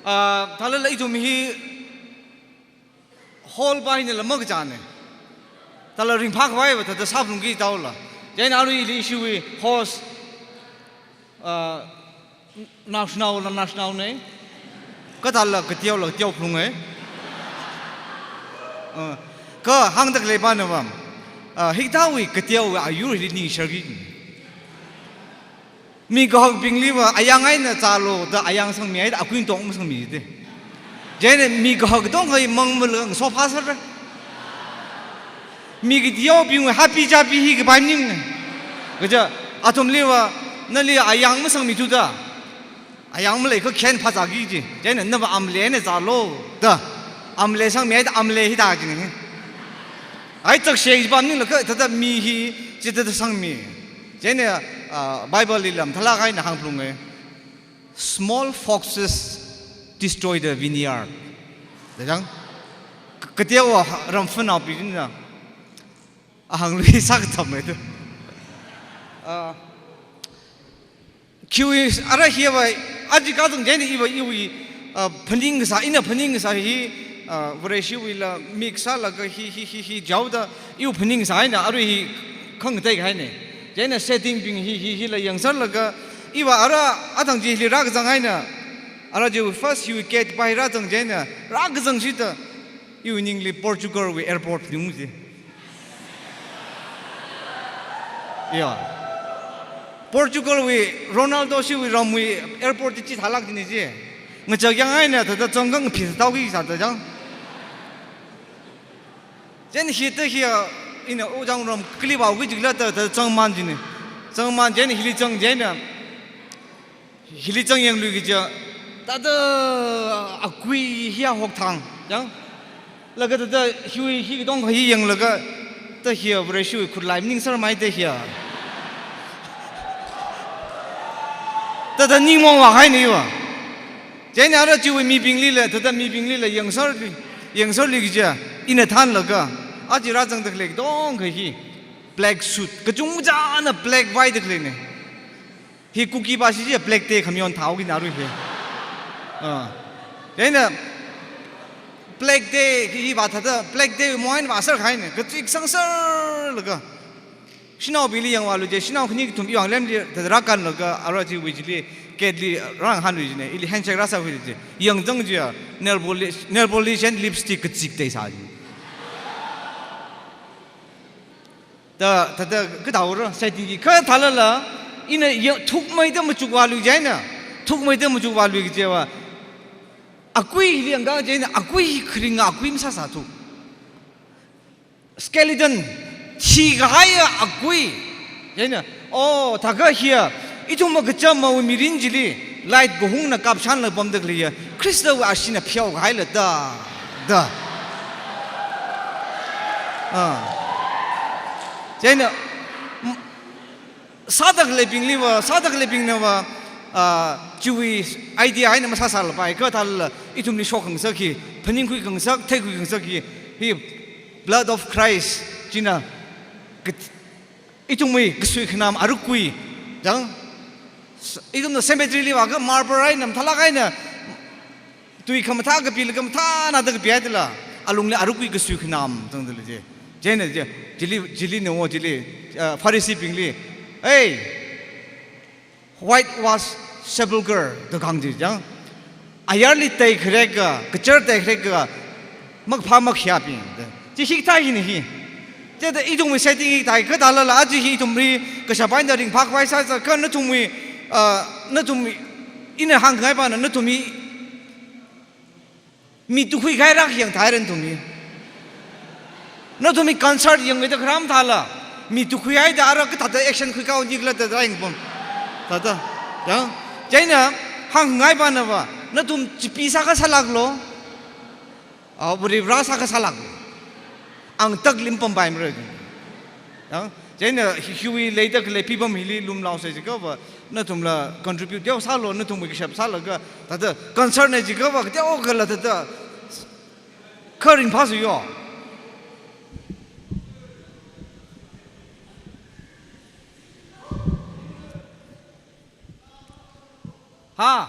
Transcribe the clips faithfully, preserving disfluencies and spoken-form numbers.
Ah, thālala ithum hi hall pa hina la makachāne. Thāla ringphākhavai va thāda sāphalungki taola. Chieina arui ili ishiwui host, ah, naoshinao la naoshinaone. Kathāla kateola teophalunge. Ah, kha hāngda khalei pana va, ah, hikathāwui kateowui ayur hili ningsharki. Mi kahakbingli va ayang eina zālu da ayang sangmihaida akui tong masangmi de. Chieina mi kahak tongkha hi mang malaga ngasophā sāra. Mi kateobingwui happy chappy hi kapai maningne. Kaja athumli va nali ayang masangmithuda, ayang maleikha khen phazāki ji. Chieina nava amale eina zālu da, amale sangmihaida amale hithā jine. Ai, chakshei ji pa maningla kha thāda mi hi chithāda sangmi. Chieina, ah, Bible li lam thālāk eina hāngphalunge. Small foxes destroy the vineyard. Da jang, k-, kateowa ramfanaopi jina. Ahang lui sākathamme tu. Ah, khiwui ara hiva, aja kazang chieina iva iwui, ah, phaning kasā, ina phaning kasā hi, ah, Vareshiwuila mix sālaga hi, hi, hi, hi jaoda iwui phaning kasā eina arui hi khangatei kahaine. Chieina setting bing hi, hi, hila yangsharlaga iva ara athang chili rākazang eina, ara chi first hiwui gate pa hi rāzang chieina, rākazangshida iwui ningli Portugalwui airport ning ji. Ya. Portugalwui Ronaldo shiwui ramwui airport chi chithālāk jine ji. Ngachak yang eina thāda zangkang phisa taoki sāda jang. Chieina hithāda hi, ina ojang ram kali baoki jila thāda, thāda zangman jine. Zangman chieina hili zang chieina, hili zangyanglui kaja, thāda akui hiya hokthang jang. Laga thāda hiwui hi katongkha hi yanglaga, thāda hiya Vareshiwui khutlai maningsarmai thāda hiya. Thāda ningmaong vākahaine va. Chieina ara chiwui mibinglila, thāda mibinglila yangsharlui, yangsharlui kaja, ina thānlaga, aja rāzangda khalei katongkha hi black suit, kachungchana black vaida khaleine. Hi Kuki pa shi chi black tea khamayon thao kina arui hi. Ah. Chieina black tea hi va thāda black tea moin va sar kahaine, kachik sangsarlaga. Shanaobingli yangvālu je, shanao khani kathum iwui vang lemli thāda rākanlaga, ara chiwui chili, gate li rāngahānlui jine, ili handshake rāsākhui je. Yangzang je, nail polish, nail polish and lipstick kachik teisā ji. Da, da, da, kathāora, setting hi kathālala, ina ya, thukmeida machukvālui chieina, thukmeida machukvālui kaje va, akui hili yangkā chieina, akui hi kharinga akui masāsāthu. Skeleton, thikahaiya akui. Chieina, oh, thākha hiya, ithum kacham mawui mirin chili, light kahungna kapshanla pamda khaleiya, Khristawui ashina pheokahaila da, da. Ah. Chieina, m-, sāda khaleibingli va, sāda khaleibingna va, ah, chiwui idea eina masāsālapai, kathālala, ithumli shokkhangasak hi, phaningkhuikhangasak, theikhuikhangasak hi, hi blood of Christ china, kat-, ithumwui kasui khanam arukui, jang, s-, ithumna cemetery li vākha marble eina mathālāk eina, tui khamathā kapilaga mathānada kapihaidala, alungli arukui kasui khanam zangdala je. Chieina je, chili, chili ne wo chili, ah, Pharisee bingli, "Hey, whitewash sepulchre," da kahāng chi jang. Ayarli teikhareka, kachar teikhareka, makphā makhayābing da. Chi hikathā hina hi. Chithāda ithumwui setting hikathā hi, kathālala aja hi ithumli kashap eina ringphākhavai sāsā kha nathumwui, ah, nathumwui, ina hāngkhangai pana nathumwui mi tukhuikahai rākayang thāhaira nathumwui. Nathumwui concert yangkida kharam thāla, mi tukhuihaida ara kathāda action khuikahao nikhala thāda yangpam. Thāda, jang. Chieina hāngkhangai pana va, nathum chipi sākha sālāklu. Ah, Varivara sākha sālāk. Ang taklim pampaimara. Yang, chieina hi, hiwui leida khalei phipam hili lumlaosei jiakha va, nathumla contribute teosālu, nathumwui kashap sālaga, thāda concert na jiakha va, teokhala thāda, kha ringphāsāyo. Ha?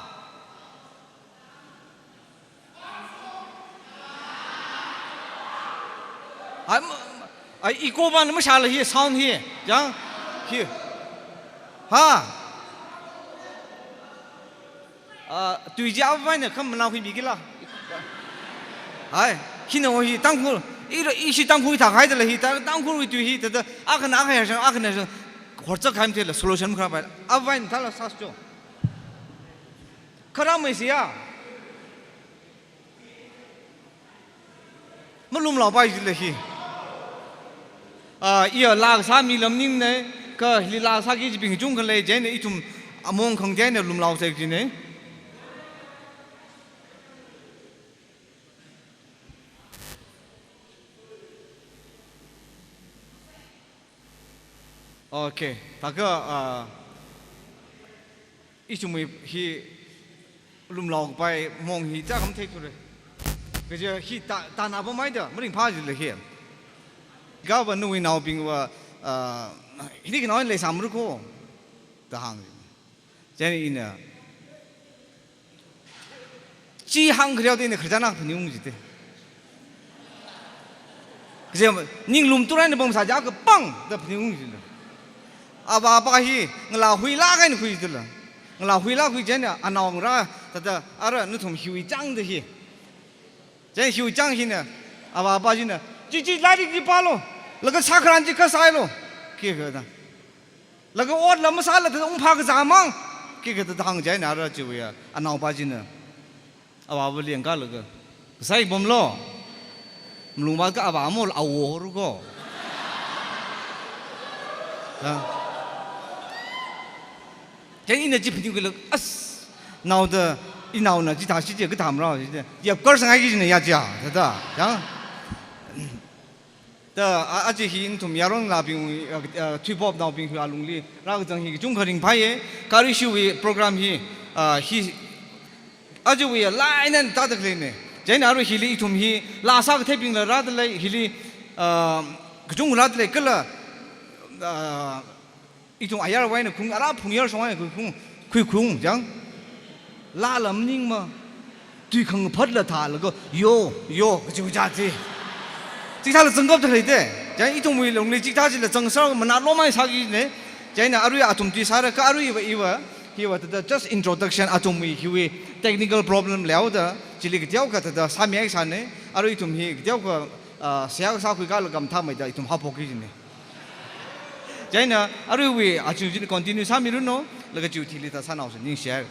Ai, ma-, ai, echo bana masāla hi, sound hi. Yang, hi. Ha? Ah, tui chi avāvaina kham manao hi bigila. Ai, hina hi Tangkhul, i, ishi Tangkhul thākhaida la hi, ta, Tangkhulwui tui hi, ta, ta, akhana akha yāshang, akhana yāshang, horchak khaim thela, solution khara pai. Avāvaina thala sas jo. Kharamei siya. Malumlaopai jila hi. Ah, iya laa kasā mi lam ning ne, kha hili laa kasāki kajibing chungkha lei, chieina ithum among khang chieina lumlaosei jine. Okay, thākha, ah, ithumwui hi lumlaopai mong hi chākham theithura. Kaja hi ta, ta na ba mai da, maringphā jila hi. Ga ba nawui naobingva, ah, hili khanao leisāmara ko, da hāng. Chieina ina, chi hāngkhareo da ina khararchan akha phaningung jite. Kaja, ninglum turaina pamsā ja kapang da phaningung jite. Avā avā hi, ngalā huilāk eina khui jila. Ngalā huilāk khui chieina, anao ngarā, thāda, ara nathum hiwui chāngda hi. Chieina hiwui chāng hina, avā avā china, chi chi lairik chi pālu, laga sākharan chi kha sālu, khikha da. Laga otla masāla thāda ungphā kazā mang, khikha da hāng chieina ara chiwui ya, anaopa china. Avāvali yangkalaga, kasā pamlu. Malungvātkha avā mol awo horu ko. Ya. Chieina ina chi phaningung kala, as, naoda, inaona chithāsi chi kathā marao chi. Yapkar sāngaiki jina ya chi ya, thāda. Ya. Da, a, aja hi nathum yaron ngalābing, a, a, Tuibop naobing hi alungli rākazang hi kachungkha ringphāya, kha aruishiwui program hi, a, hi, ajawui laina tāda khaleina. Chieina arui hili ithum hi, laa sā katheibingla rāda lei, hili, a, kachungkha rāda lei, kala, a, ithum ayarwui eina khaung, ara phungyar shong eina khaung, khui khaung, chang. Laala maningma, tui khangaphatla thālaga, yo, yo, kachi kachi chi. Chithāla zangkap thālei te. Chang ithumwui lungli chithā chila zangsar mana lomai sāki ne. Chieina arui athum tui sāra kha arui iva, iva, hiva thāda just introduction athumwui hiwui technical problem leihaoda, chili kateokha thāda sāmi ai sāna, arui ithum hi kateokha, ah, seihā sākhui kala kamthā maida ithum haophokki jina. Chieina, aruiwui, achu chili continue sāmiranu, laga chu thili ta sānaosa, ningshi ai.